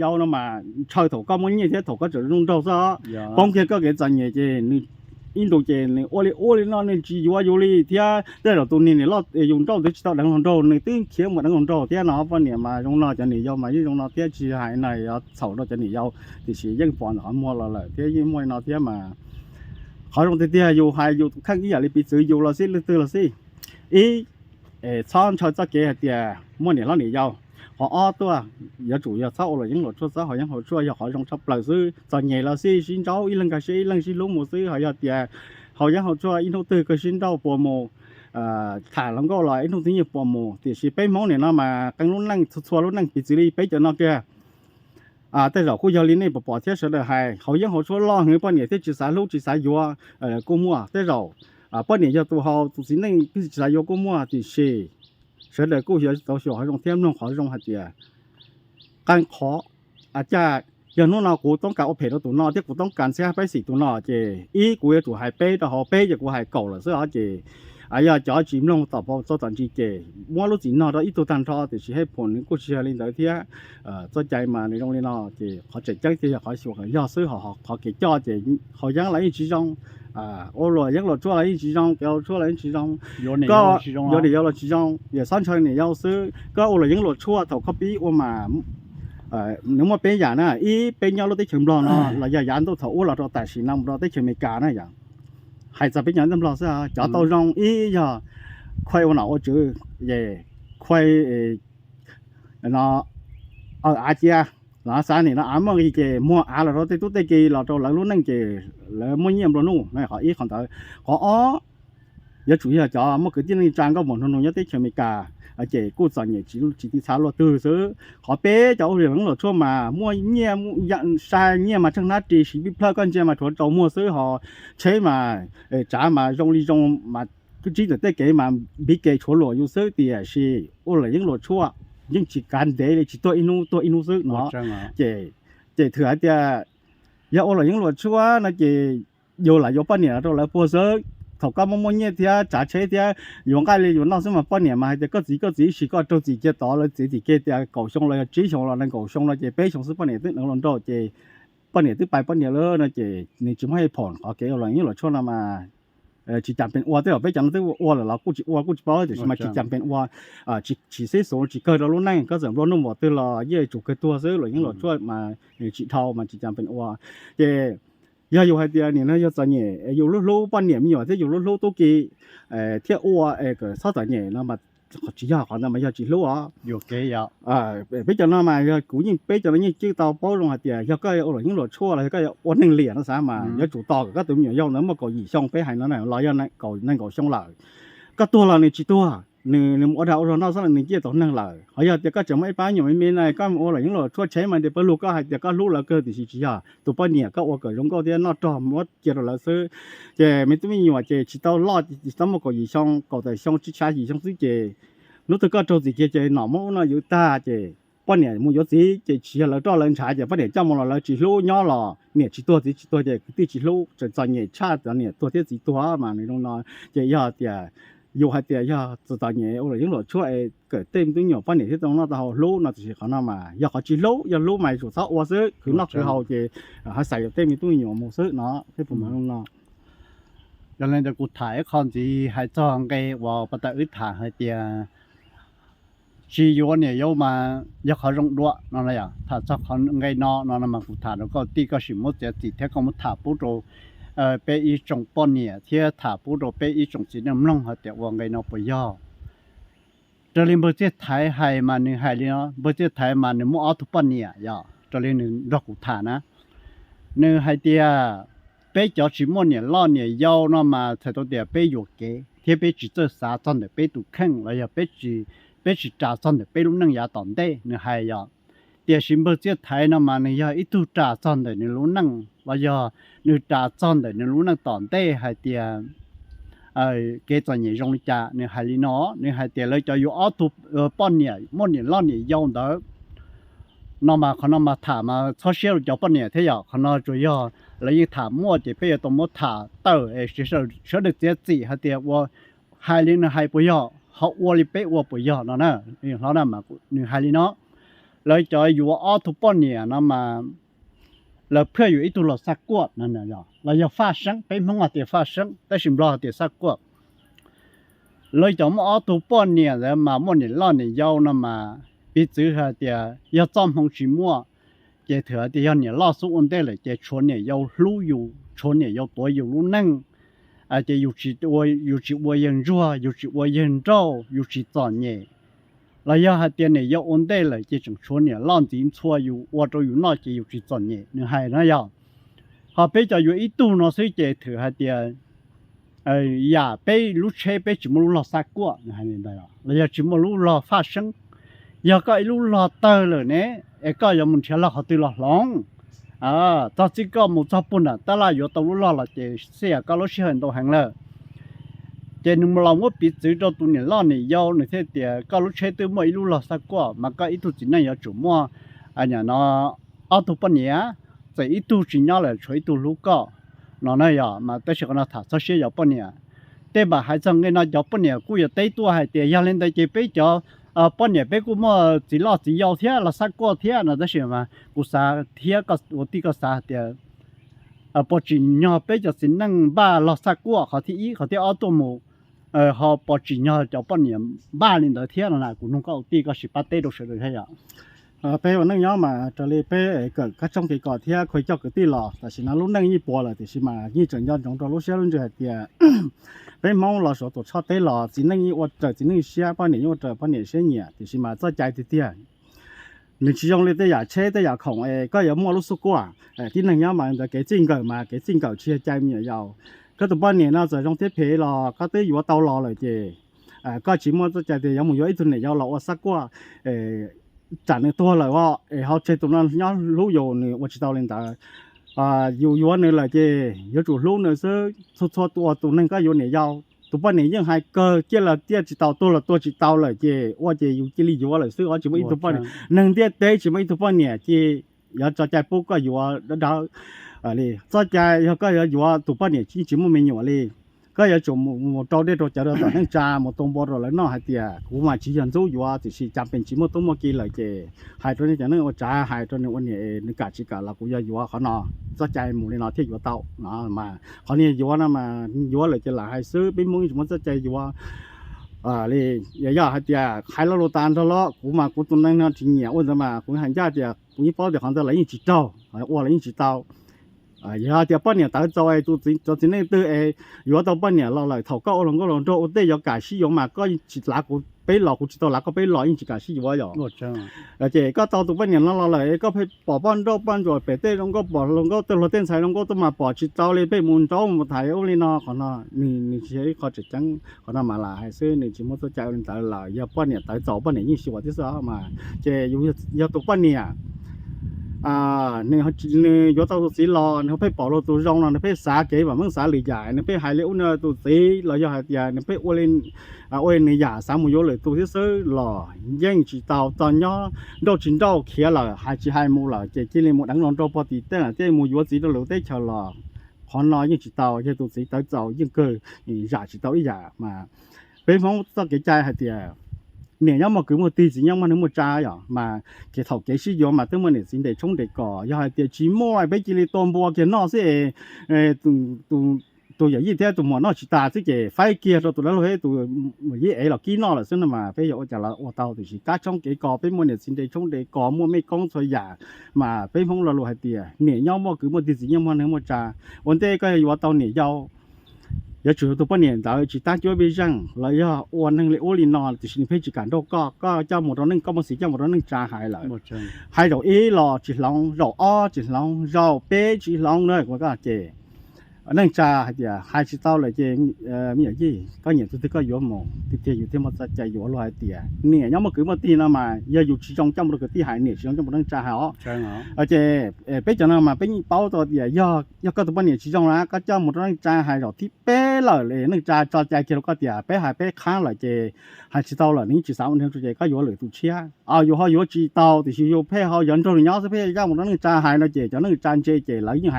tau no mas ntshaw thaum koj muaj nyiaj thiab thaum koj tseem zoo nraug xwb. Poob kiag koj kev txom nyem ces nws ib ntus ces nws ua li ua li no nws tsis yuav yus li thiab. Tej zaum tus niag niam loj yus nrauj twb tsis tau deev hluas nraug nws twb khiav mus deev hluas nraug thiab no. Poj niam mas zoo no cov niam yau mas yeej zoo no thiab, tsis hais no yuav txhaum rau cov niam yau, tiam sis yeej pom ntawm qhov muag los lawm thiab yeej muaj li no thiab mas. Qhov zoo tiag tiag yus hais yus kheej ib yam li piv txwv yus los xij leej twg los xij, ib, txhob ntshaw txoj kev hais tias muaj niam hlob niam yau. Qhov ob tuaj, yuav tsum yog txhob ua luam yeeb luam tshuaj, txhob haus yeeb haus tshuaj yog qhov zoo tshaj plaws xwb. Txom nyem los xij sib ntsaub ib leeg nkag siab ib leeg sib hlub mus xwb. Ho yog tias haus yeeb haus tshuaj ib hnub twg kawg sib nrauj puas mus, tham hluas nkauj los ib hnub twg yeej puas mus. Tiam sis peb Hmoob nim no mas qee lub neej txhua txhua lub neej piv txwv li peb cov no kiag. Tej zaum kuj yog li nej pom pom thiab sawv daws hais, haus yeeb haus tshuaj loj heev poj niam thiaj tsis xav hlub tsis xav yuav kuj muaj. Tej zaum poj niam yog tus haus tus txiv neej thiaj tsis xav yuav kuj muaj. Tiam sis sawv daws kuj yuav tau xyuas qhov zoo thiab mloog qhov zoo hais tias, qee qhov, cas yog hnub no kuv toob kas ua phem rau tus no thiab kuv toob kas ntxhiab peb xim tus no ces ib kuv yuav tsum hais peb rau hauv, peb ces kuv hais kaum lawm xwb os. Ces yog cov tsis mloog tom txoj tom ntsis ces muab lub txim no rau ib tug tag nrho, tiam sis haj phoom nws kuj tsis yog li ntawd thiab. Txoj cai mas nws zoo li no ces qhov tseem ceeb thiaj yog qhov xyuas kom yog xwb. Qhov kev coj ces haus yeeb los yeej tsis zoo, ua luam yeeb luam tshuaj los yeej tsis zoo, kev haus tshuaj los yeej tsis zoo, yuav niam yau los tsis zoo, yog txhob ntshaw niam yau xwb. Koj ua luam yeeb luam tshuaj thaum koj pib ua mas nws muaj peb yam na, ib peb nyob lub teb chaws Nplog no los yog yav ntuj thaum ub los rau tam sim no mus rau teb chaws Amelikas na yom. Hais txog peb cov nyob Nplog xwb, cov tau zoo ib yog khuai ua nom ua tswv, khuai no, aw av cia, los xav nim no av muaj nqis ces muag av los rau tej tub tej ki los rau lawv lub neej ces lawv muaj nyiaj nplua nuj. Qhov ib qhov ntawd. Qhov ob, yuav tsum yog cov muaj kwv tij neej tsa nkauj muam nraug nus nyob teb chaws Amelikas, ces kuj txom nyem tsis txhav luaj twg xwb. Qhov peb, cov ua luam yeeb luam tshuaj mas muaj nyiaj, sai nyiaj mas tsheej hnab ris, siv pij plhawj koj ntsia mas rhuav rau muag xwb, ho tsheb mas tsav mas zoo li zoo mas twb tsib ntawm tej kev mas npiv kev tshuav luam yus xwb. Tiam sis ua luam yeeb luam tshuaj yeej tsis kav ntev li, tsis tuag ib hnub tuag ib hnub xwb no. Ces, ces thwm hais tias yog ua luam yeeb luam tshuaj no ces yus lam yuav poj niam rau lawv puag xwb. Thaum koj muaj muaj nyiaj thiab tsav tsheb thiab yuav nqaij li yuav noj xwb mas poj niam mas hais tias koj txiv koj txiv ib si koj raug txim kiag tod, lawv txiav txim kiag tias kaum xyoo los yog tsib xyoo los nees nkaum xyoo no ces peb xyoo xwb poj niam twb deev hluas nraug ces poj niam twb pais poj niam lawm no ces nws tsis muaj haj phoom. Qhov kev ua luam yeeb luam tshuaj no mas tsis cas peem ua, tej zaum peb cov no twb ua lawm los kuj tsis ua kuj tsis paub, tiam sis mas tsis cas peem ua, tsis xib xus tsis kawg rau lub neej. Koj txawm nplua nuj npaum twg los yeej tsum kawg tuag xwb. Luam yeeb luam tshuaj mas tsis dhau mas tsis cas peem ua. Ces yog yus hais tias nim no yog txom nyem yus hlub hlub poj niam me nyuam thiab yus hlub hlub tub ki thiaj ua es kom txhob txom nyem no mas tsis yog, qhov ntawd mas yog tsis hlub os. Peb cov no mas yog kuv yeej, peb cov no yeej cwj tau paub zoo hais tias yog koj ua luam yeeb luam tshuaj los yog koj ua neeg liam no xav mas yuav tsum tos kom koj tus me nyuam yaus ntawd muaj kaum yim xyoo peb hais no los yog nees nkaum xyoo lawm. Koj tuag los nws tsis tuag, nws mus ua dag ua zog noj xwb los nws ciaj tau neeg lawm. Ho yog tias koj tseem muaj ib pab me nyuam me me na, koj ua luam yeeb luam tshuaj tsheb mas tias pawg lug koj hais tias koj hlub lawv kawg, tiam sis tsis yog, tus poj niam koj ua kom zoo nkauj thiab noj rog muab cia rau lawv xwb. Ces me tub me nyuam ces tsis tau loj, tsis tau muaj kaum yim xyoo, kaum tawm xyoo tsib xya yim xyoo xwb ces hnub twg koj raug txim kiag ces nom muab ub no yuav tag ces poj niam mus yuav txiv ces tsis yog lawv roj lawv ntshav ces poj niam coj mus los lawv tsis hlub, nyob los niam tsis tuag txiv tsis tuag ces kwv tij tsis hlub, tseem txom nyem tshaj cov niam tuag thiab txiv tuag mas nws zoo no. Ces yog tias yus hais tias yog txom nyem ua luam yeeb luam tshuaj es kawm tej me tub me nyuam poj niam thiaj tau noj tau haus hlub no, tiam sis qhov no mas yog qhov tsis hlub, yog hlub mas yuav tsum txhob ua xwb, khwv noj khwv haus ces haj xaiv yuav tej me tub me nyuam mus xwb no. Thiab puas mas zoo no. Yog li ntawd kuv tham ib qho ntxiv hais txog nqe uas pas tas wb tham hais tias tsis yuav niam yau mas yog qhov zoo dua no. Tham txog qhov nqe no no mas kuv tham rau koj tij koj sim muab txiav txim thiab koj muab tham pub rau peb ib tsoom poj niam thiab tham pub rau peb ib tsoom txiv neej mloog hais tias ua nqe no puas yog. Raws li npawg Txiaj Thaiv hais mas nws hais li no, npawg Txiaj Thaiv mas nws muaj ob tug poj niam yog raws li nws nrog kuv tham na. Nws hais tias peb cov tsis muaj niam loj niam yau no mas txhais tau tias peb yuam kev thiab peb tsis txawj xav txog ntawm peb tus kheej los yog peb tsis ras txog ntawm peb lub neej yav tom ntej nws hais yog. Tiam sis npawg Txiaj Thaiv no mas nws yog ib tug ras txog ntawm nws lub neej los yog nws ras txog ntawm nws lub neej tom ntej hais tias kev txom nyem zoo li cas. Nws hais li no, nws hais tias lawv cov yuav ob tug poj niam muaj niam loj niam yau ntawd no mas qhov no mas tham mas txhob siab rau cov poj niam thiab yom. Qhov no tsuas yog lawv yeej tham muaj ces peb yuav tau muab tham tawm es sawv daws txiav txim hais tias ua hais li nws hais puas yog, ho ua li peb ua puas yog no na. Hlob na, nws hais li no, lawv cov yuav ob tug poj niam no mas lawv phaj yuav ib tug los xaj kuaj no, los yog faj seeb, peb Hmoob hais tias faj seeb tab sis Nplog hais tias xaj kuaj. Lawv cov muaj ob tug poj niam ntawd mas muaj niam loj niam yau no mas piv txwv hais tias yog txoj hmoo tsis muaj, ces thwm hais tias yog niam loj xub ua ntej lawm ces tshuav niam yau hlub yus, tshuav niam yau tuav yus lub neej, ces yus tsis ua yawg ntsuag, yus tsis ua yawg nrauj, yus tsis txom nyem. Los yog hais tias niam yau ua ntej lawm ces tseem tshuav niam loj ntxiv ntxhua yus ua rau yus noj ces yus tsis txom nyem, nws hais no yog. Ho peb cov yuav ib tug no xwb ces thwm hais tias yam peb lub tsheb peb tsis muaj lub log xaj kuaj, nws hais li ntawd, los yog tsis muaj lub log faj seeb. Yog koj ib lub log tawg lawm ne, es koj yuav mus nrhiav log qhov twg los hloov? Txog txij koj mus txog puag nram tab laj yuav tau lub log los ces xij as koj lub sij hawm ntau heev lawm. Ces nws mus los muab piv txwv rau tus niam loj niam yau, nws thiaj tias koj lub tsheb twb muaj ib lub log xaj kuaj mas koj ib tug txiv neej yuav tsum muaj, no, ob tug poj niam, txawm ib tug tsis nyob lawm tshuav ib tug hlub koj no na yog. Mas tab sis qhov no tham txog siab yog poj niam. Tej mam hais txog nqe no cov poj niam kuj yuav teb tuaj hais tias yog li ntawd ces peb cov poj niam peb kuj muaj txiv loj txiv yau thiab los xaj kuaj thiab no, tab sis mas kuv xav thiab ua tij koj xav hais tias puas tsim nyog peb cov txiv neej npaj log xaj kuaj qhov thib ib, qhov thib ob tuaj mus, ho puas tsim nyog cov poj niam npaj li ntawd thiab no na, kuv nug koj ua tij koj sim pab teb rau sawv daws thiab yom. Peb ua neej nyob mas raws li peb kawm kab tshoob kev kos thiab khuv coj kwv tij los tam sim no lub neej yeej puas lawm tiam sis mas yeej tseem nco ntsoov rau lub siab lub ntsws hais tias peb Hmoob los Suav tuam tshoj teb los txiv neej yeej ua raws txiv neej siab, poj niam yeej ua raws poj niam siab nyiam, tiam sis mas txoj cai tiag tiag nws tsis zoo li tej yam tsheb tej yam khoom es koj yuav muaj lub xub kuaj. Tib neeg nyob mas ntawd kev txij nkawm mas kev txij nkawm tsis yog cai me nyuam yaus. Koj tus poj niam no txawm zoo thiab phem los koj twb yuav tau los lawm ces koj tsis muaj txoj cai tias yuav mus yuav ib tug niam yau los ua xaj kuaj tsam nws tuag lawm os, es ho tseg tus no nyob hlub yus, nws ua tsis tau li ntawd. Yus yuav nws lawm ces yuav tsum hlub nws xwb. Txhua txhua tus, tus neeg koj yuav niam yau, tus poj niam yeej hais kawg, ciaj los ciaj tsis tau, tuag los tuag tsis tau lawm ces ua ces yus cia li yuav lawm xwb os, tsis muaj ib tug poj niam. Neeg ntiaj teb tsis muaj ib tug poj niam ces yuav tso cai pub koj yuav dawb dawb li. Txoj cai yog koj yuav yuav tus poj niam yeej tsis muaj me nyuam li. Koj yuav tsum mus rau dej rau cawv rau tom neej tsa, mus tua npua rau lawv noj hais tias kuv mas tsis yog ntxub yuav, tiam sis cas pes tsis muaj tub muaj ki lawm ces hais rau nej cov neej ua tsav, hais rau nws ua niam, nws kam tsis kam los kuv yog yuav qhov no. Txoj cai mus li no thiaj yuav tau no mas qhov niag yuav no mas yuav lawm ces lam hais xwb, peb Hmoob yeej tsis muaj txoj cai yuav li. Yog hais tias hais lo lus tas nrho los kuv mas kuv tus neeg no tsis nyiam ua ntawd mas kuv hais ncaj tias kuv yeej paub tias qhov ntawd lawv yeej tsis raug, ua lawv yeej tsis tau. Yog hais tias poj niam tawv txaus es tus txiv, cov txiv neej twg es yuav tau poj niam los lawm, thaum koj ua hluas nkauj hluas nraug ua ntej yuav kam sib yuav mas koj tsis lav kuv peb los, kuv tsis tau lav koj peb los, yeej tsis kam sib yuav yom. Ces koj tau tus poj niam no los lawm es koj pheej pom poj nrauj poj ntsuam pem tej zoo nkauj, pom hluas nkauj tej, hluas tej ntxhais zoo nkauj tuaj mas pom tsis tau li, pheej mus nraub mus thaiv ub li no, qhov no nws, nws tsis yog ib qho tseem ceeb. Qhov no mas lam hais xwb, nws tsis muaj txoj cai ua li ntawd lawm. Yog poj niam tawv txaus poj niam yeej xyuas thiab xwb mas. Ces yus yog tus poj niam, nws, nws yuav tau tus txiv los nws ho pheej pom luag tus zoo los nws pheej xav kev vam meej xav lwm yam, nws pheej hais li ub no tus txiv los yog hais tias nws pheej ua li, ua li nws yam xav mus yuav lwm tus thiab xwb los yeej tsis tau. Txog nyob nrauj tsis nrauj khiav lawm, hais tsis hais mus lawm ces cia li mus deev hluas nraug puag tim tej, cia li mus yuav txiv rau lwm teb chaws los qhov no yeej tsis tau. Yog tus txiv tawv txaus yeej kawg, zam tsis tau ib yam mas. Peb Hmoob txoj kev cai hais tias niam nyob muaj kwv muaj tij, txiv nyob muaj neej muaj tsa yom, mas kev thaum kev sib yuav mas twb muaj niam txiv nres tshoob nres kos. Yog hais tias tsis muaj peb cia li tua npua kiag noj xwb es tus yawm yij thiab tus muam noj tsis tas xwb ces faib kiag rau tus dab laug thiab tus yawm yij ev los kib noj lawm xwb no mas peb yuav ua cas los ua tau. Tiam sis kab tshoob kev kos peb muaj niam txiv nres tshoob nres kos, muaj mej koob txhua yam, mas peb Hmoob lo lus hais tias niam nyob muaj kwv muaj tij, txiv nyob muaj neej muaj tsa. Ua ntej koj yuav tau niam yau, yuav tsum yog tus poj niam ntawd tsis tab cuab peb zeej los yog ua neeg li ub li no, tiam sis nws pheej tsis kam nrauj koj, koj coj mus rau neej, koj muaj xiv coj mus rau neej tsa hais lawm. Hais zaum ib los tsis hloov, zaum ob tsis hloov, zaum peb tsis hloov na, ces neej tsa hais tias hais tsis tau lawm ces me nyuam yij, koj nyiam tus twg koj yuav mus, tiag tiag yus thiaj muaj txoj cai yuav. Luag hais tias niam nyob muaj kwv muaj tij no mas yog yus tsis zoo coj mus rau kwv tij hais, niam tsis zoo coj mus rau neej tsa hais os. Ces peb cov no mas peb yeej paub tau tias yog, yog koj tus poj niam tsis zoo na, koj coj mus rau neej tsa hais zaum thib peb lawm, neej tsa tso cai kiag rau koj tias peb hais peb qhab lawm ces hais tsis tau lawm, nws yeej tsis xav ua neeg ces koj yuav lwm tus tshiab. Yus ho yuav tsis tau, tiam sis yus pheej ho yuav nrog nws nyob xwb, pheej coj mus rau neej tsa hais no ces cov neej tsa ntse ces lawv yeej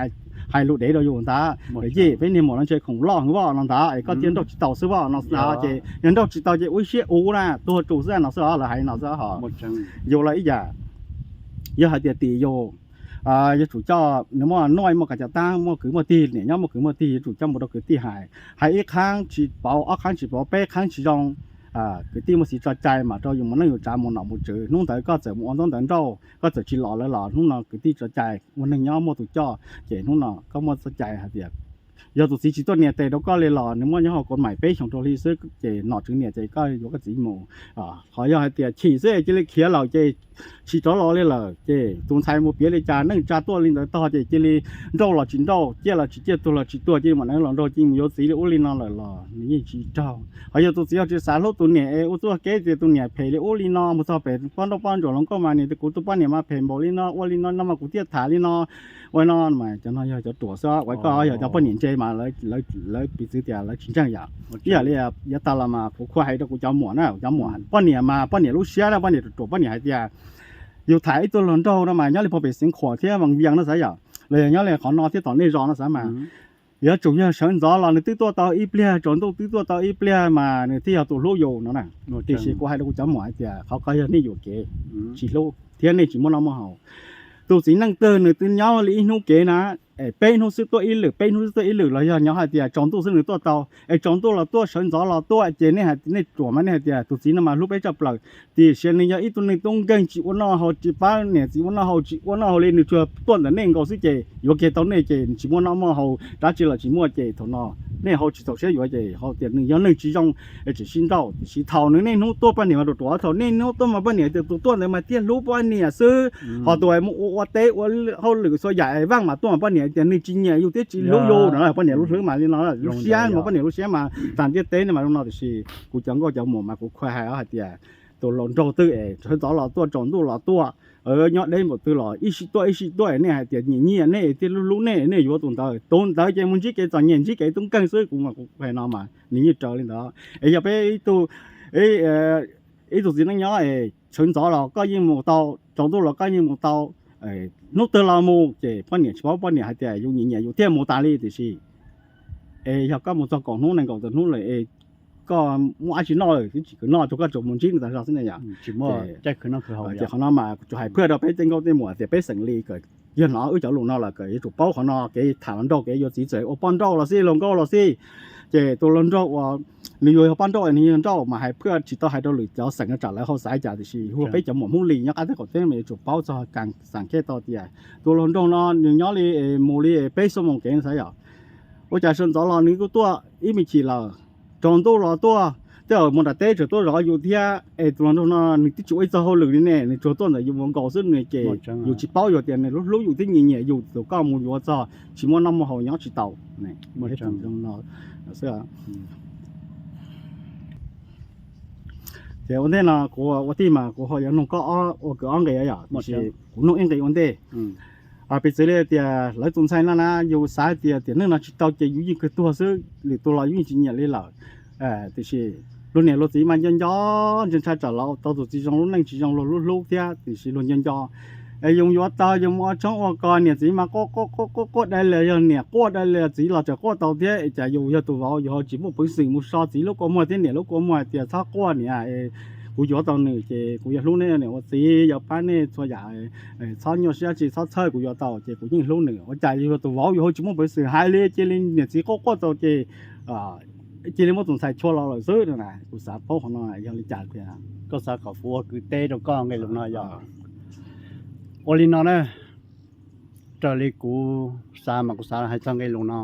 hais lus dev rau yus ntag. Yej, peb niag muam no ntshe khoom loj heev voj no ntag, es koj thiaj nrauj tsis tau xwb voj no ntag. Ces yog nrauj tsis tau ces ua ib siab ub na, tuag tus xwb no xwb os, lawv hais no xwb os. Yus los ib yam, Yog hais tias tim yus yuav tsum coj nws muaj nuj muaj kav cov tab, muaj kwv muaj tij, niam nyob muaj kwv muaj tij, yuav tsum coj mus rau kwv tij hais. Hais ib qhaab tsis pauv, ob qhaab tsis pauv, peb qhaab tsis zoo, kwv tij muaj txiv tso cai mam rau yus mus neej yus tsav mus nom mus tswv. Hnub ntawd koj txawm mus ua ntaub ntawv nrauj, koj txawm tsis los lawv los hnub no kwv tij tso cai, ua neeg nyob muaj tus coj, ces hnub no koj muaj txoj cai hais tias yog tus txiv tsis tuaj nias tes rau koj li los nws muaj nyob hauv kaum maim peb xyoos rau hli xwb ces nom tswv niam ces koj yuav koj txiv mus. Qhov yog hais tias chim xwb cia li khiav lawm ces tsis rov los li lawm ces tus ntxhais mus piav li cas neej tsa tuaj li ntawd tog ces cia li nrauj los tsis nrauj, ciaj los tsis ciaj, tuag los tsis tuag, cia li mam neev los nraug cia li mus yuav txiv li ub li no lawm los nws yeej tsis raug. Qhov yog tus txiv ho tsis xav hlub tus niam es ua txuj kev tias tus niam phem li ub li no, mus txog pem poj nrauj poj ntsuam hluas nkauj mas niam tias kuv tus poj niam mas phem npaum li no, ua li no no mas kuv thiaj tham li no, ua no mas cov no yog cov ruam xwb, uas koj yog cov poj niam ntse mas lawv piv txwv tias lawv tsis ntseeg yom. Ib yam li yav tag los mas kuv kuj hais rau kuv cov muam na, cov muam poj niam mas poj niam lub siab na, poj niam ruam ruam poj niam hais tias yus tham ib tug hluas nraug no mas nyob li pog pem Xeev Khuam thiab Vaj Vias no xav yom, los yog nyob li qhov no thiab tom nej zos no xav mas yuav tsum yog sawv ntxov los nws twb tuaj tau ib pliag, tsaus ntuj twb tuaj tau ib pliag mas nws thiaj yog tus hlub yus no na. Tiam sis kuv hais rau kuv cov muam hais tias qhov ko yog nej yuam kev, tsis hlub thiab nej tsis muaj noj muaj haus. Tus txiv neej twg nws twb nyob li ib hnub kev na, es peb hnub xwb tuaj ib lwm, peb hnub xwb tuaj ib lwm los yog nyob hais tias tsaus ntuj xwb nws tuaj tau, es tsaus ntuj los tuaj sawv ntxov los tuaj ces nej ruam mas nej hais tias tus txiv no mas hlub peb tshaj plaws. Tiam sis nws yog ib tug neeg tub nkeeg tsis ua noj haus, tsis pab niam txiv ua noj haus, tsis ua noj haus li, nws tsuas tuaj ntawm nej nkaus xwb ces yuav kiag tau nej ces tsis muaj noj muaj haus dab tsi los tsis muaj ces thaum no nej ho tsis txaus siab yuav ces ho tias nws yog neeg tsis zoo es tsis sib nrauj. Tiam sis thaum nws niaj hnub tuaj poj niam mas ruam ruam, thaum niaj hnub tuaj mas poj niam tias tus tuaj ntawd mas thiaj hlub poj niam xwb, ho tus mus ua ua teb ua hauj lwm txhua yam es vaj mas tuaj mas poj niam tias nws tsis nyiam yus thiab tsis hlub yus no, poj niam lub hlwb mas li no, lub siab mas poj niam lub siab mas tag ntiaj teb no mas li no. Tiam sis kuv cov nkauj cov muam mas kuv khuv hais hais tias tus hluas nraug twg es sawv ntxov los tuaj, tsaus ntuj los tuaj, nyob deb npaum twg los ib sij tuaj ib sij tuaj, nej hais tias nyiam nyiam nej thiab hlub hlub nej, nej yuav tus ntawd, tus ntawd ces mus ntsib kev txom nyem ntsib kev tub nkeeg xwb. Kuv mas kuv hais no mas nws yeej raws li ntawd. Es yog peb ib tug, ib tug txiv neej nyob es sawv ntxov los koj yeej mus tau, tsaus ntuj los koj yeej mus tau, hnub twg los mus ces poj niam tsis paub, poj niam hais tias yus nyiam nyiam yus thiaj mus tas li. Tiam sis es yog koj mus txog kaum hnub nees nkaum tawm hnub lawm es koj muaj dab tsi noj lawm twb tsis khwv noj, tsuas koj tsuas mus ntsib nws tas zog xwb na yom. Ces qhov no mas tsuas hais phaj rau peb tej nkauj tej muam tias peb xeem li kom yog hnov wb cov lus no los kom yuav tsum paub qhov no, kev tham hluas nraug kev yuav txiv txawm ua poj nrauj los xij, hluas nkauj los xij, ces tus hluas nraug uas nws yuav yog poj nrauj nws yog nrauj mas hais phaj tsis tau hais rau lwm cov xeem no tsam lawv ho xav cas. Tiam sis yog peb cov muam Hmoob Lis nyob qab teb qaum teb mas yuav tsum paub txog kas xav kej tau tias tus hluas nraug no nws nyob li mus li peb xuab moos kev xav yom. Ua cas sawv ntxov los nws kuj tuaj ib me chim lawm, tsaus ntuj los tuaj, tej zaum mus nram teb tseem tuaj zov yus thiab. Es tus hluas nraug no nws twb tsis ua ib txog hauj lwm li ne, nws tsuas tuaj ntawm yus ua nkaus xwb ne, ces yus tsis paub yus tias nws hlub hlub yus thiab nyiam nyiam yus, tus koj mus yuav txog tsis muaj noj muaj haus nyob tsis tau. Ces ua ntej no kuv ua tij mas kuv ho yuav nug koj ua kwv ob nqe yom, tiam sis kuv nug ib nqe ua ntej. Piv txwv li tias lawv tus ntxhais no na, yus xav tias tiam neej no tsis tau ces yus yeej kawg tuag xwb, lwm tus los yus yeej tsis nyiam li lawm. Tiam sis luag niam luag txiv mas nco nco, ntshai ntshai tsam los tau tus txiv zoo, lub neej tsis zoo, luag hlub hlub thiab, tiam sis luag nco nco. Es yus yuav tau, yus mus ua tshoob ua kos, niam txiv mas quaj quaj quaj quaj dai li, yog niam quaj dai li txiv los tseem quaj tau thiab. Es cas yus yog tus vauv yus ho tsis muaj peev xwm mus so txiv lub kua muag thiab niam lub kua muag hais tias txhob quaj niam, kuv yuav tau nws ces kuv yuav hlub nej niam ua txiv, yuav pab nej txhua yam, txhob nyuaj siab tsis txhob txhawj, kuv yuav tau ces kuv yeej hlub nws. Ua cas yus yog tus vauv yus ho tsis muaj peev xwm hais li, cia li niam txiv quaj quaj tau ces cia li muab tus ntxhais chua los lawm xwb na. Kuv xav paub qhov no yog li cas tiag. Koj xav kom kuv ua kwv teb rau koj nqe lus no yog? Ua li no na, raws li kuv xav mas kuv xav hais txog nqe lus no.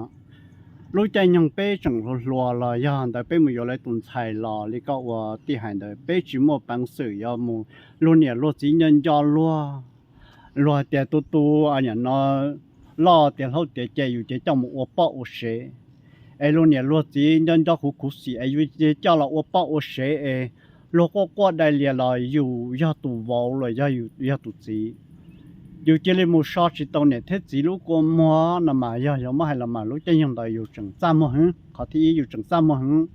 Lub caij nyoog peb tseem hluas hluas los yog ntawd peb mus yuav lawv tus ntxhais los li koj ua tij hais ntawd, peb tsis muaj peev xwm yuav mus, luag niam luag txiv nco nco luag, luag hais tias tu tu niam no loj tiav hlob tiav ceg yus ces coj mus ua poj ua sev. Es luag niam luag txiv nco nco khuv khuv xim es yus coj los ua poj ua sev es luag quaj quaj dai lias los yus yog tus vauv los yog yus yog tus txiv, yus cia li mus so tsis tau niam thiab txiv lub kua muag no mas yog yuav muab hais los mas lub caij nyoog ntawd yus tseem txaj muag heev. Qhov thib ib yus tseem txaj muag heev.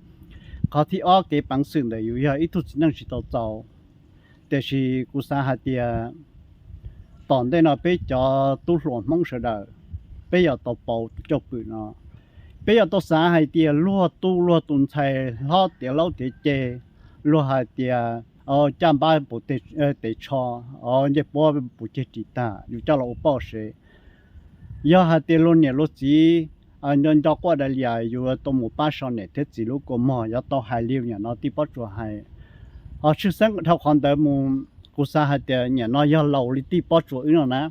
Qhov thib ob kev peev xwm ntawd yus yog ib tug txiv neej tsis tau txaus. Tiam sis kuv xav hais tias tom ntej no peb cov tub hluas Hmoob sawv daws, peb yuav tau pauv tus cwj pwm no. Peb yuav tau xav hais tias luag tu luag tus ntxhais hlob tiav laub tiav ceg, luag hais tias caj npab puv tes tsho, ncej puab puv ceg ris tag, yus coj los ua poj sev. Yog hais tias luag niam luag txiv nco nco quaj dav lias, yus yuav tau mus pab so niam thiab txiv lub kua muag, yuav tau hais li nim no tij Pob Tsuas hais. Ho tshwj xeeb dhau qhov ntawd mus, kuv xav hais tias nim no yog laus li tij Pob Tsuas wb no na,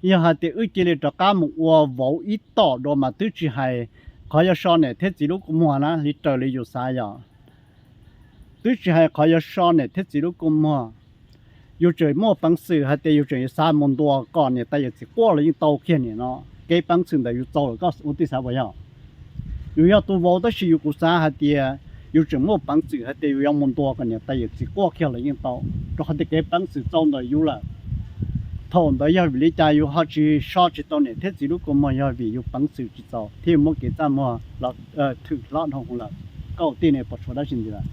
yog hais tias wb cia li rov qab mus ua vauv ib tom dua mas twb tsis hais qhov yuav so niam thiab txiv lub kua muag na, li raws li yus xav yog twb tsis hais qhov yuav so niam thiab txiv lub kua muag. Yus tseem muaj peev xwm hais tias yus tseem yuav xav mus ntuas kom niam tais yawm txiv quaj los yeej tau kiag nim no. Kev peev xwm ntawd yus txaus lawm, koj ua tij xav puas yog? Yus yog tus vauv tab sis yus, kuv xav hais tias yus tseem muaj peev xwm hais tias yus yuav mus ntuas kom niam tais yawm txiv quaj kiag los yeej tau, rau qhov tias kev peev xwm txaus ntawm yus lawm. Thaum ntawd yog vim li cas yus ho tsis so tsis tau niam thiab txiv lub kua muag? Yog vim yus peev xwm tsis txaus thiaj muab kev txaj muag los thwm hlob dhau hwv lawm. Koj ua tij ne puas tshuav dab tsi ntxiv lawm?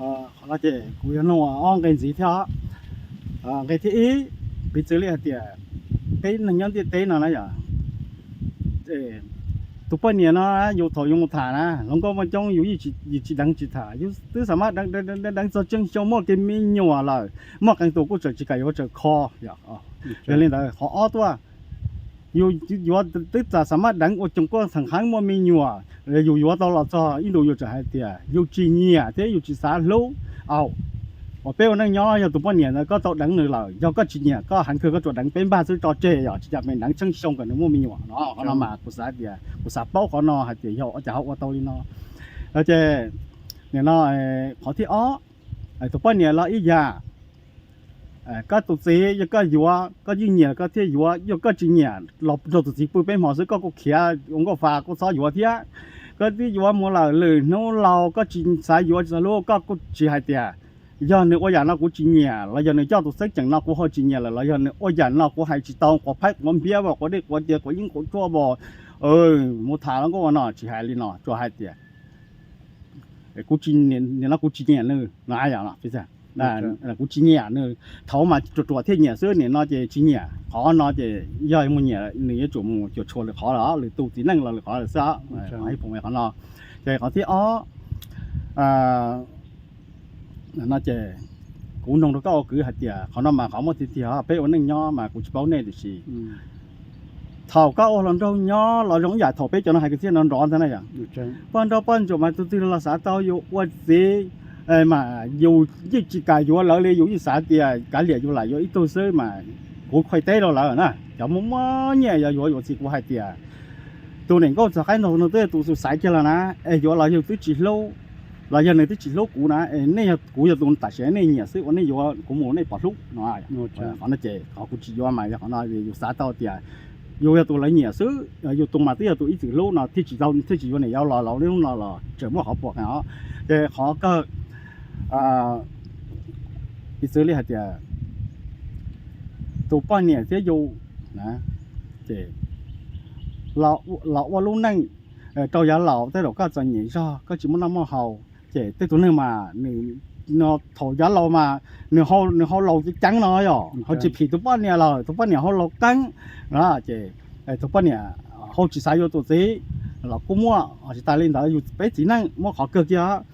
Qhov no ces kuv yuav nug ob nqe ntxiv thiab. Nqe thib ib, piv txwv li hais tias peb neeg nyob ntiaj teb no na yom, tus poj niam no yus thaum yus mus tham na, hluas nkauj muaj coob yus yeej tsis deev tsis tham, yus twb xav mas deev deev txog tseeb xyoo muaj kev me nyuam lawm, muaj qee tus kuj tseem tsis kam yuav tseem kho. Yog li ntawd qhov ob tuaj, yus yuav twb txawm xav mas deev ua coos kuj txheem heev muaj me nyuam, yus yuav tau los txog ib ntus yus tseem hais tias yus tsis nyiam thiab yus tsis xav hlub. Au, uas peb ua neej nyob yog tus poj niam ntawd koj tau deev nws lawm, yog koj tsis nyiam koj heev kawg koj tsuas deev peb npag xwb tso tseg, yog tsis cas pes deev tseeb xyoo kom nws muaj me nyuam no. Qhov no mas kuv xav tias, kuv xav paub qhov no hais tias yog ua cas ho ua tau li no. Ces nim no qhov thib ob, tus poj niam los ib yam, koj tus txiv yog koj yuav koj yeej nyiam koj thiaj yuav, yog koj tsis nyiam los nrog tus txiv pw peb hmo xwb koj kuj khiav ua nkauj fa kuj txhob yuav thiab. Koj twb yuav mus lawm lwm hnub laus koj tsis xav yuav tsis xav hlub koj kuj tsis hais tias, yog nws ua yam no kuv tsis nyiam los yog nws coj tus xeeb ceem no kuv ho tsis nyiam lawm los yog nws ua yam no kuv hais tsis tau, quav phaib quav npiab as, quav dej quav cawv, quav yeeb quav tshuaj as, mus tham los nkauj ua no, tsis hais li no, tsuas hais tias kuv tsis, nim no kuv tsis nyiam nws no, kuv tsis nyiam nws. Thaum mas ruam ruam thiaj nyiam xwb, nim no ces tsis nyiam. Qhov no ces yog mus nyiam nws yuav tsum mus cuam tshuam lwm qhov lawm, lwm tus txiv neej los lwm qhov lawm xwb. Qhov no ces qhov thib ob no ces kuv nug rau koj ua kwv hais tias qhov no mas qhov muaj tiag tiag, peb ua neej nyob mas kuv tsis paub nej tiam sis thaum koj ua hluas nraug nyob los zoo ib yam thaum peb cov no hais kwv txhiaj no nrov ntag na yom. Poj nrog poj ntsuam mas tus twg los xav tau yus ua txiv mas yus yeej tsis kam yuav lawv li, yus yeej xav tias kav liam yus lam yuav ib tug xwb mas kuv khuaib teb rau lawv na. Cov muaj muaj nyiaj yog yuav yuav txiv kuv hais tias tus niam nkauj txog qaib ntaug no twb yog tus xaiv kiag los na, es yuav los yog twb tsis hlub, los yog nws twb tsis hlub kuv na, es nej yog, kuv yog tus tam sim nej nyiam xwb uas nej yuav kuv mus nej pom hlub no. Qhov no ces qhov kuv tsis yuav mas yog qhov no, yus xav tau tias yus yog tus lawv nyiam xwb, yus tus mas twb yog tus ib txwm hlub no thiaj tsis tau, thiaj tsis yuav niam yau los, los lub hnub no los tseem muaj qhov puas qees os. Ces qhov kawg, piv txwv li hais tias tus poj niam thiab yus na, ces los ua lub neej rau yav laus, tej zaum koj txom nyem zog koj tsis muaj noj muaj haus, ces tej tus neeg mas nws, no thaum yav laus mas nws, nws hau laus ceev ceev no yom, ho tsis phim tus poj niam lawm, tus poj niam hau laus qeeb no, ces tus poj niam hau tsis xav yuav tus txiv los kuj muaj. Tsis tas li ntawd yus peb txiv neej muaj qhov kawg kiag.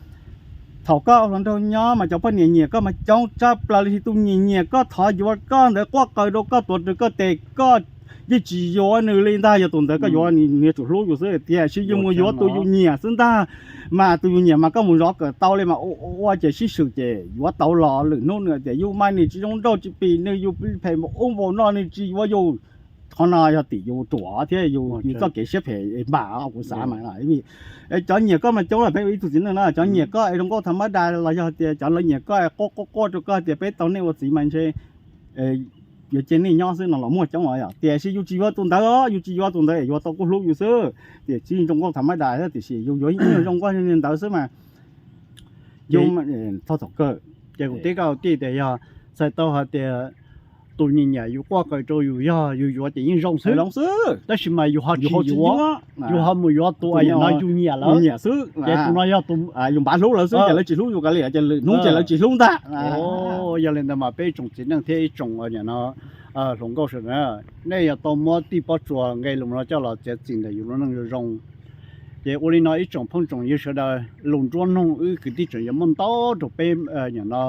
Thaum koj hluas nraug nyob mas cov poj niam nyiam koj mas coob tshaj plaws li, tus nyiam nyiam koj thov yuav koj ntawd quaj qw rau koj tuav rawv koj tes, koj yeej tsis yuav nws li ntag. Yog tus ntawd koj yuav nws yuav tsum hlub yus xwb, tiam sis yus mus yuav tus yus nyiam xwb ntag. Mas tus yus nyiam mas koj mus zov kawm tau li mas ua ua ces sib swm ces yuav tau los lwm hnub nws tias yus mas nws tsis zoo nraug tsis phim nws, yus phem npaum ub npaum no nws tsis yuav yus. Qhov no yog tim yus ruam thiab yus txoj kev siab phem npam kuv xav mas. Cov nyiam koj mas coob lawm, peb ua ib tug txiv neej na, cov nyiam koj es zoo nkauj tham mab da los yog tias cov lawv nyiam koj es quaj quaj quaj rau koj tias peb tau nej ua txiv mas ntshe yuav cia nej nyob xwb no los muaj coob os. Tiam sis yus tsis yuav tus ntawd, yus tsis yuav tus ntawd es yuav tau kuj hlub yus xwb. Tiam sis zoo nkauj tham mab da tiam sis yus yuav zoo nkauj li ntawd xwb mas. Yus, thaum kawg ces kuv teb koj tij tias yog txhais tau hais tias tus nyiam nyiam yus quaj qw rau yus yog yus yuav ces yeej zoo xwb, tab sis mas yus ho tsis yuav, yus ho mus yuav tus uas yam no yus nyiam lawm, nyiam xwb, ces tus no yog tus yus npav hlub lawv xwb ces lawv tsis hlub yus kav liam ces lwm hnub ces lawv tsis hlub ntag. Yog li ntawd mas peb ib tsoom txiv neej thiab ib tsoom uas nim no hluas nkauj sawv daws, nej yuav tau muab tij Pob Tsuas nqe lus no coj los txiav txim ntawm yus lub neej zoo zoo. Ces ua li no ib tsoom phooj tsoom ywg sawv daws, lus nruab noog wb kwv tij tseem yuav muaj ntau rau peb nim no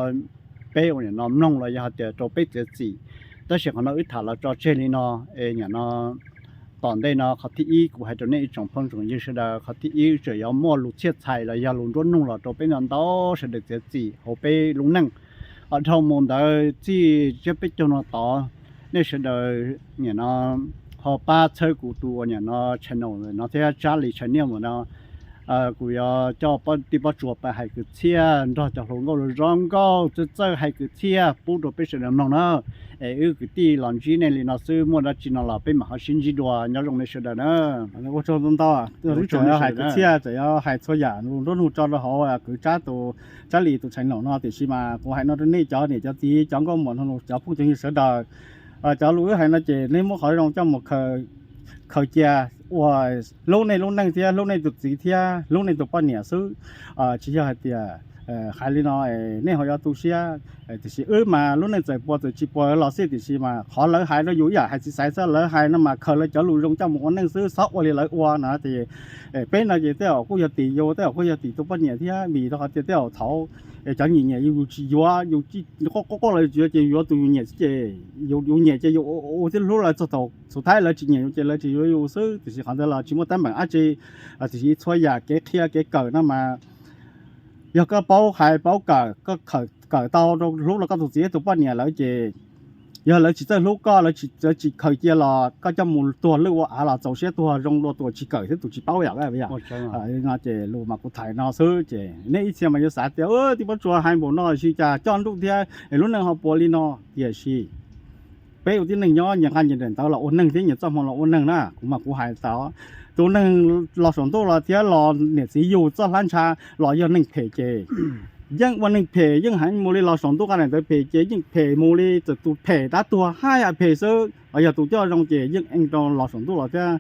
peb ua niam no mloog los yog hais tias rau peb txiav txim. Tab sis qhov no wb tham los tso tseg li no, es niam no tom ntej no qhov thib ib kuv hais rau nej ib tsoom phooj tsoom ywg sawv daws, qhov thib ib tseem yuav muaj lus txhiaj txhais los yog lus nruab nug los rau peb ntau ntau sawv daws txiav txim hauv peb lub neej. Dhau mus ntawd txij tsiab peb caug no tod, nej sawv daws niam no ho pab txhawb kuv tus uas niam no channel no thiab Tsab Lis channel no. Kuv yuav coj tij Pob Tsuas pab hais kwv txhiaj nrog cov hluas nkauj zoo nkauj txawj txawj hais kwv txhiaj pub rau peb sawv daws mloog na. Es wb kwv tij los ntsib nej li no xwb, muaj dab tsi no los peb mam ho sib ntsib dua, nyob zoo nej sawv daws na. Ua tsaug ntau ntau, lub tseem hais kwv txhiaj tseem yuav hais txhua yam lus nruab nug tso rau hauv kwv Tsab tus, Tsab Lis tus channel no, tiam sis mas kuv hais no rau nej cov niam cov txiv cov nkauj muam cov phooj cov ywg sawv daws, cov lus wb hais no ces nej muab qhov zoo coj mus khaws cia ua hlub nej lub neej thiab hlub nej tus txiv thiab hlub nej tus poj niam xwb. Tsis yog hais tias hais li no nej ho yuav tu siab. Tiam sis wb mas lub neej txawm puas txawm tsis puas los xij, tiam sis mas qhov lawv hais rau yus ib yam hais txiv xaiv xwb, lawv hais no mas khaws lawv cov lus zoo coj mus ua neej xwb, txhob ua li lawv ua no ces peb no ces tej zaum kuj yog tim yus, tej zaum kuj yog tim tus poj niam thiab, vim rau qhov tias tej zaum thaum cov nyiam nyiam yus, yus tsis yuav, yus quaj quaj los yus tsis yuav ces yus yuav tus yus nyiam xwb ces yus nyiam ces yus ua thiab hlub lawv txog thaum xus thaib lawv tsis nyiam yus ces lawv tsis yuav yus xwb. Tiam sis qhov ntawd los tsis muaj teeb meem dab tsi. Tiam sis txhua yam kev qhia kev kawm no mas yog koj paub hais paub kawm, koj kawm tau rau hlub rau koj tus txiv tus poj niam lawm ces yog lawv tsis txawj hlub koj, lawv tsis khaws cia los koj coj mus tuag lwj ua av los txaus siab tuag zoo dua tus tsis kawm thiab tus tsis paub yom. No ces lus mas kuv tham no xwb ces nej ib txhia mas yuav xav tias tij Pob Tsuas hais npaum no sis cas coj nruj thiab es lub neej ho puas li no. Tiam sis peb ua tib neeg nyob nyias nqa nyias daim ntawv los ua neeg thiab nyias txoj hmoo los ua neeg na. Kuv mas kuv hais tau, tus neeg los saum ntuj los thiab los niam txiv yug txoj hlab ntsha los yog neeg phem ces yeej ua neeg phem, yeej heev mus li los saum ntuj nqa daim ntawv phem ces yeej phem mus li, txawm tus phem dab tuag haj yam phem xwb. Yog tus coj zoo ces yeej eej rau los saum ntuj los thiab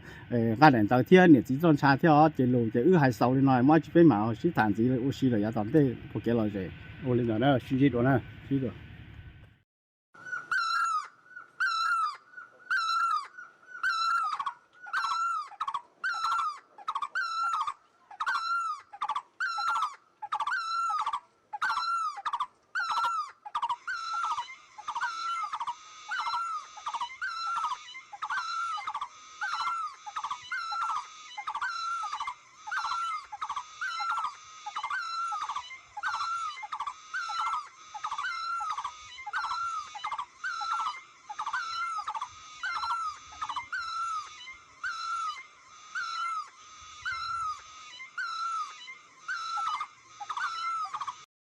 nqa daim ntawv thiab niam txiv txoj ntsha thiab os. Ces lus ces wb hais xaus li no, muaj dab tsi peb mam sib tham ntxiv ua si lawm yav tom ntej ua kev lom zem. Ua li ntawd na, sib ntsib dua na, sib dua.